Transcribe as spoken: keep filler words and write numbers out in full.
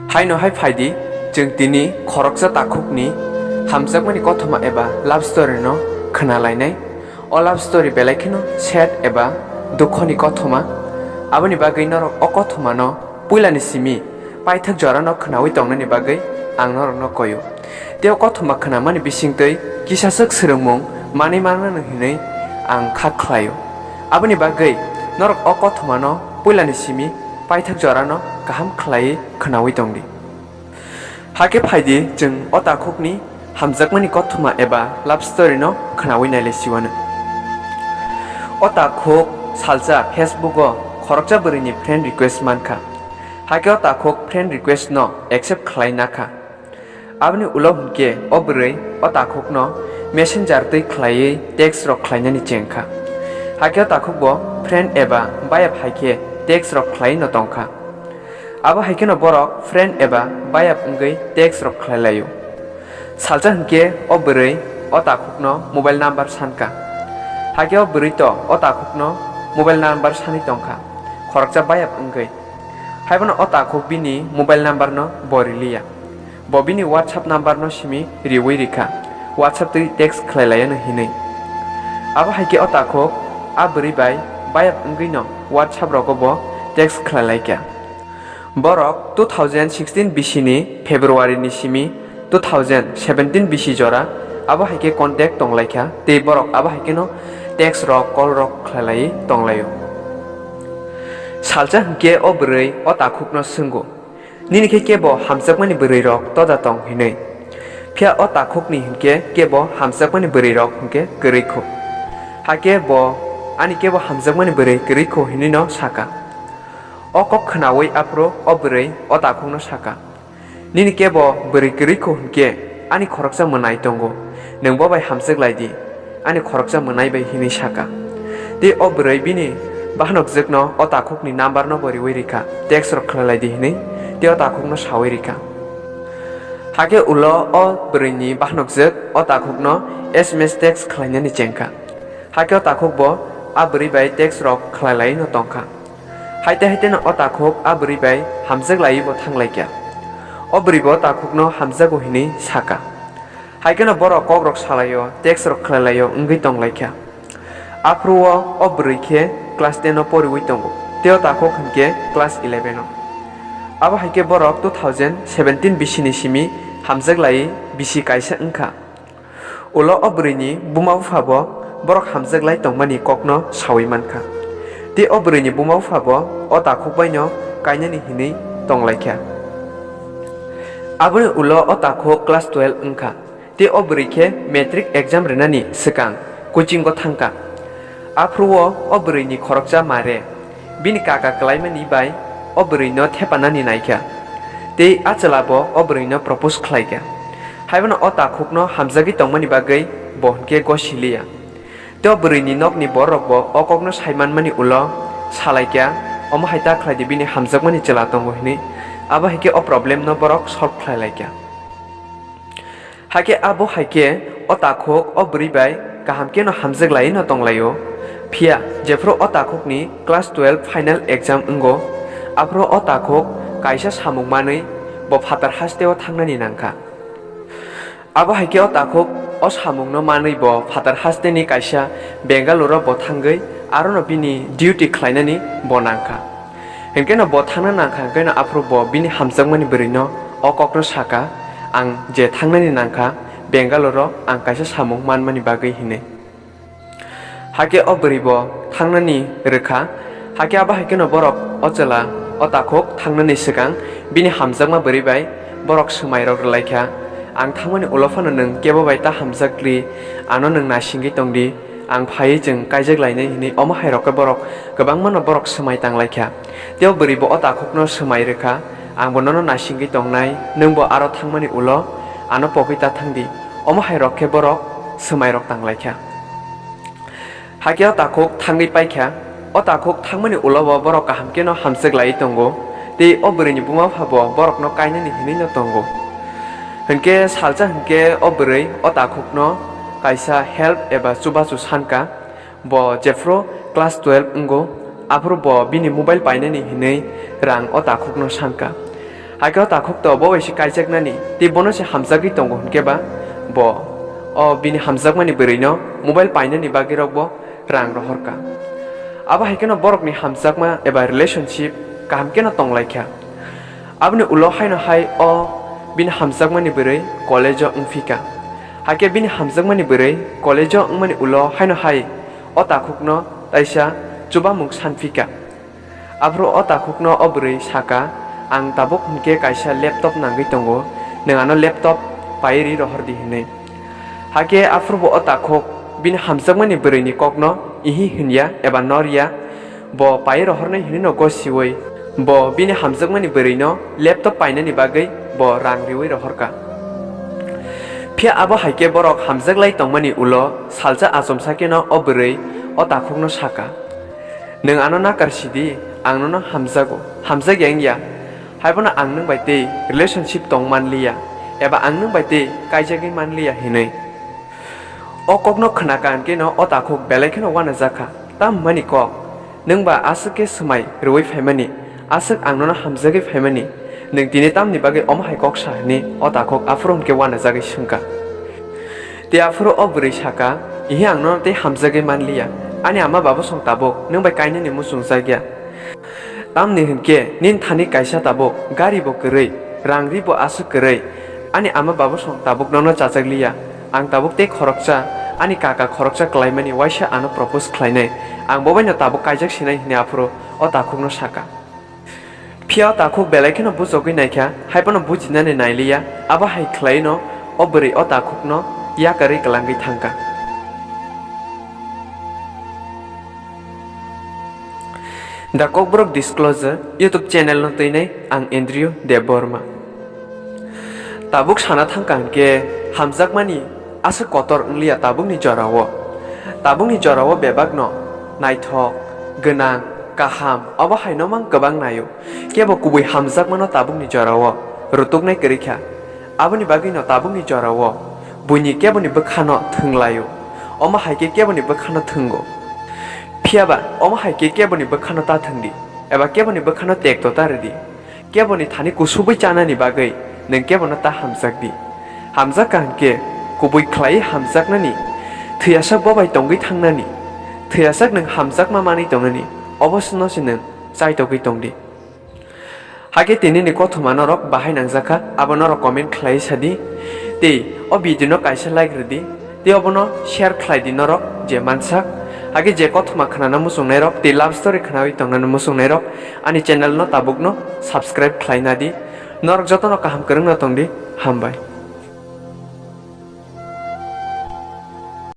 Haino hai phaidi, chwng tini khoroksa takhukni hamjakmani kothoma eba love story no khna lainai. O love story belai kheno sad eba dukhoni kothoma. Aboni bagwi norok o kothoma no puilani simi paithak jora no khnaui tongnani bagwi ang norok no koyo. Tei o kothoma khnamani bisingtwi kisaswk swrwngmung manwi mannani hinwi ang kha khlaio. Aboni bagwi norok o kothoma no puilani simi paithak jora no kaham khlaiwi khnaui tongdi. Hakhe phaidi, chwng o takhukni hamjakmani kothoma eba love story no khnaui nailai siwano. O takhuk salsa Facebook o khoroksa bwrwini friend request mankha. Hakhe o takhuk friend request no accept khlai nakha. Aboni ulo hwnkhe o bwrwi o takhukno messenger twi khlaiwi text rok khlainani chengkha. Hakhe o takhukbo friend eba bayap hai khe text rok khlaiwi no tongkha. Abo hai kheno borok friend eba bayap wngwi text rok khlai laio. Salsa hwnkhe o bwrwi o takhukno mobile number sankha. Hakhe o bwrwi to o takhukno mobile number sanwi tongkha, khoroksa bayap wngwi. Haibono o takhuk bini mobile number no bo riliya. Bo bini WhatsApp number no simi riwi rikha, WhatsApp twi text khlai laiya no hinwi. Abo hai khe o takhuk a bwrwi bai bayap wngwi no WhatsApp rogo bo text khlai laikha. Borok two thousand sixteen bisi ni February ni simi two thousand seventeen bisi jora abo hai khe contact tong laikha, tei borok abo hai kheno text rok, call rok khlai lai tong laio. Salsa hwnkhe o bwrwi o takhukno swngo, "Nini khe kebo hamjakmani bwrwi rok toda tong?" hinwi. Phiya o takhukni hwnkhe kebo hamjakmani bwrwi rok hwnkhe kwrwi kho. Hakhe bo, "Ani kebo hamjakmani bwrwi kwrwi kho," hinwi no saka. O kok khnaui aphuru o bwrwi o takhukno saka, "Nini kebo bwrwi kwrwi kho hwnkhe ani khoroksa mwnai tongo, nwng bo bai hamjak lai di, ani khoroksa mwnai bai," hinwi saka. Tei o bwrwi bini bahanokjwkno o takhukni number no bo riwi rikha, "Text rok khlai lai di," hinwi tei o takhukno saui rikha. Hakhe ulo o bwrwini bahanokjwk o takhukno S M S text khlainani chengkha. Hakhe o takhuk bo a bwrwi bai text rok khlai lai no tongkha. Haite haite no o takhuk a bwrwi bai hamjak laiwi bo thang laikha. O bwrwi bo o takhukno hamjago hinwi saka. Hai kheno borok kok rok salaio, text rok khlai laio wngwi tong laikha. Aphuru o, o bwrwi khe class ten o poriwi tongo, tei o takhuk hinkhe class eleven o. Abo hai khe borok two thousand seventeen bisi ni simi hamjak laiwi bisi kaisa wngkha. Ulo o bwrwini buma bupha bo borok hamjak lai tongmani kokno saui mankha. Tei o bwrwini buma bupha bo o takhuk baino kainani hinwi tong laikha. Aboni ulo o takhuk class twelve wngkha. Tei o bwrwi khe matric exam rinani swkang coaching o thangkha. Aphuru o, o bwrwini khoroksa mare bini kaka kwlaimani bai o bwrwino thepanani naikha, tei a chwla bo o bwrwino propose khlaikha. Haibono o takhukno hamjagwi tongmani bagwi bo hinkhe gosiliya. Tei o bwrwini nokni bororokbo o kokno saimanmani ulo salaikha, "Omo hai ta khlai di, bini hamjakmani chwla tongo," hinwi. Abo hai khe o problemno borok solve khlai laikha. Hakhe abo hai khe o takhuk o bwrwi bai kaham kheno hamjak laiwi no tong laio. Phiya jephuru o takhukni class twelve final exam wngo, aphuru o takhuk kaisa samung manwi bo phatar hasteo thangnani nangkha. Abo hai khe o takhuk o samungno manwi bo phatar hasteni kaisa Bangalore-o bo thangwi arono bini duty khlainani bo nangkha. Hinkhe no bo thangna nangkha, hinkhe no aphuru bo bini hamjakmani bwrwino o kokno saka, "Ang je thangnani nangkha Bangalore-o, ang kaisa samung manmani bagwi," hinwi. Hakhe o bwrwi bo thangnani rwkha. Hakhe abo hai kheno borok o chwla o takhuk thangnani swkang bini hamjakma bwrwi bai borok swmairok rwlaikha, "Ang thangmani ulo phano nwng kebo bai ta hamjak rw, ano nwng naisingwi tongdi." Ang phaiwi chwng kaijak lainai hinwi omo hai rok khe borok kwbangma no borok swmai tang lai kha. Tei o bwrwi bo o takhuk no swmai rw kha, "Ang bo nono naisingwi tongnai, nwng bo aro thangmani ulo ano pogwi ta thang di." Omo hai rok khe borok swmai rok tang lai kha. Hakhe o takhuk thangwi pai kha. O takhuk thangmani ulo bo borok kaham khe no hamjak laiwi tongo. Tei o bwrwi ni buma bupha bo borok no kainani hinwi no tongo. Hinkhe salsa hinkhe o bwrwi o takhuk no kaisa help eba chubachu san kha. Bo jephuru class twelve wngo, aphuru bo bini mobile painani hinwi rang o takhukno san kha. Hakhe o takhuk to bo bai se kaijaknani, tei bono se hamjagwi tongo hwnkhe ba bo o bini hamjakmani bwrwino mobile painani bagwi rok bo rang rohorkha. Abo hai kheno borokni hamjakma eba relationship kaham kheno tonglaikha. Aboni ulo haino hai o bini hamjakmani bwrwi college-o wngphika. Hakhe bini hamjakmani bwrwi college-o wngmani ulo haino hai o takhukno taisa chubamung sanphika. Aphuru o takhukno o bwrwi saka, "Ang tabuk hwnkhe kaisa laptop nangwi tongo, nwng ano laptop paiwi ri rohor di," hwnwi. Hakhe aphuru bo o takhuk bini hamjakmani bwrwini kokno ihi hwnya eba norya, bo paiwi rohornai hwnwino gosiwi bo bini hamjakmani bwrwino laptop painani bagwi bo rang riwi rohorkha. Phiya abo hai khe borok hamjaklai tongmani ulo salsa achomsa kheno o bwrwi o takhukno saka, "Nwng ano nakar sidi, ang nono hamjago, hamjakya wngya. Haibono ang nwng bai tei relationship tong manliya, eba ang nwng bai tei kaijagwi manliya," hinwi. O kokno khwnaka hwnkhe no o takhuk belai kheno uanajakha. Tamo hwnmani kok, nwng ba aswk khe swmai rwui phaimani, aswk ang nono hamjagwi phaimani, nwng tini tamni bagwi omo hai kok sa hwnwi o takhuk aphuru hwnkhe uanajagwi swngkha. Tei aphuru o bwrwi saka, "Ihi ang nono tei hamjagwi manliya, ani ama babosong tabuk nwng bai kainani muchungjakya. Tamni hwnkhe nini thani kaisa tabuk gari bo kwrwi, rang ri bo aswk kwrwi, ani ama babosong tabuk nono chajakliya, ang tabuk tei khoroksa, ani kaka khoroksa kwlaimani waisa ano propose khlainai, ang bobaino tabuk kaijak sinai," hwnwi aphuru o takhukno saka. Phiya o takhuk belai kheno bujogwi naikha, haiphano bujinani nailiya, abo hai khlaiwino o bwrwi o takhukno yakarwi kwlangwi thangkha. The Kokborok Disclosure YouTube channel no twinai ang Andrew Debbarma. Tabuk sana thangkha hwnkhe hamjakmani aswk kotor wngliya tabukni jorao. Tabukni jorao bebakno naithok, gwnang, kaham obo hai no mang kwbang naio. Kebo kubui hamjakmano tabukni jorao rutuknai kwrwi kha. Aboni bagwino tabukni jorao buini keboni bwkhano thwnglaio. Omo hai khe keboni bwkhano thwngo. Phiyaba omo hai khe keboni bwkhano ta thwngdi, eba keboni bwkhano tekto ta rwdi. Keboni thani kusubui chanani bagwi nwng kebono ta hamjakdi. Hamjak kaham khe kubui khlaiwi hamjaknani, thwiyasak bo bai tongwi thangnani, thwiyasak nwng hamjakma manwi tongnani, obo se no se nwng chaitogwi tongdi. Hakhe tinini kothoma norok bahai nangjakha, abo norok comment khlaiwi sadi. Tei o video no kaisa like rwdi. Tei obono share khlai di norok je mansak. Hakhe je kothoma khnana muchungnairok tei love story khnawi tongnani muchungnairok ani channel no tabukno subscribe khlai nadi. Norok jotono kaham kwrwngno tongdi. Hambai.